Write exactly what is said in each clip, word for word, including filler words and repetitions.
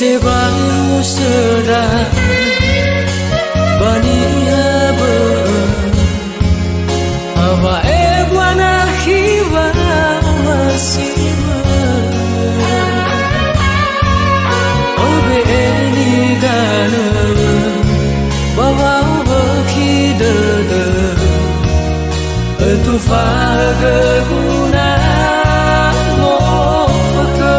Tebai musöra ba niha bö'ö, hawa ebua nakhi wa'omasi'ö. Öbe'e nidanö ba wa'owökhi dödö. Ötufa göguna mofökhö.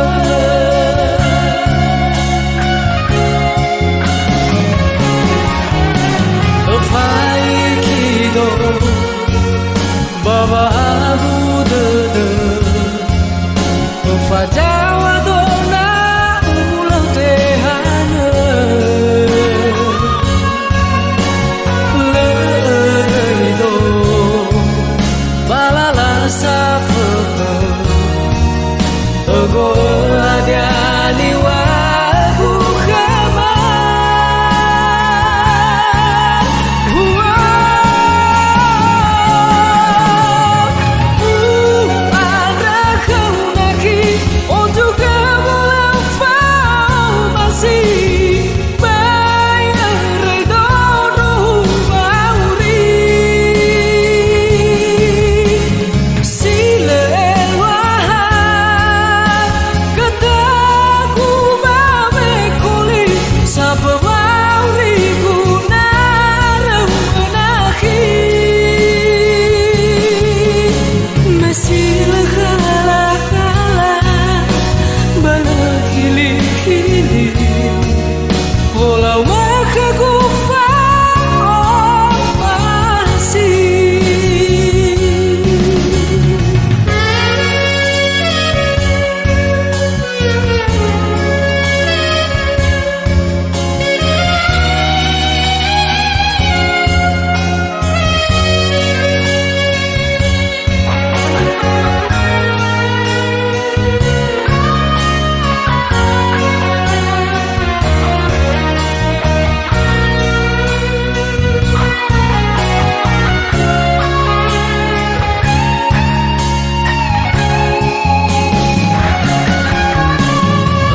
Öfaiki do ba wa'abu dödö. Öfazaŵa do na ulö tehanö. Lö öröi do ba lala safökhö. Ögo'ö hadia niŵa'ögu khöma. Uŵa'ö, u'andrö khöu nakhi, otu göwöla fa'omasi. Börö dödö wa'auri, si lö eluaha götögu ba wekoli, sabö wa'aurigu naröu mönakhi. Me si lö hala-hala, ba lö hili-hili, wolau ma khögu fa'omasi.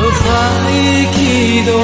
Öfaiki do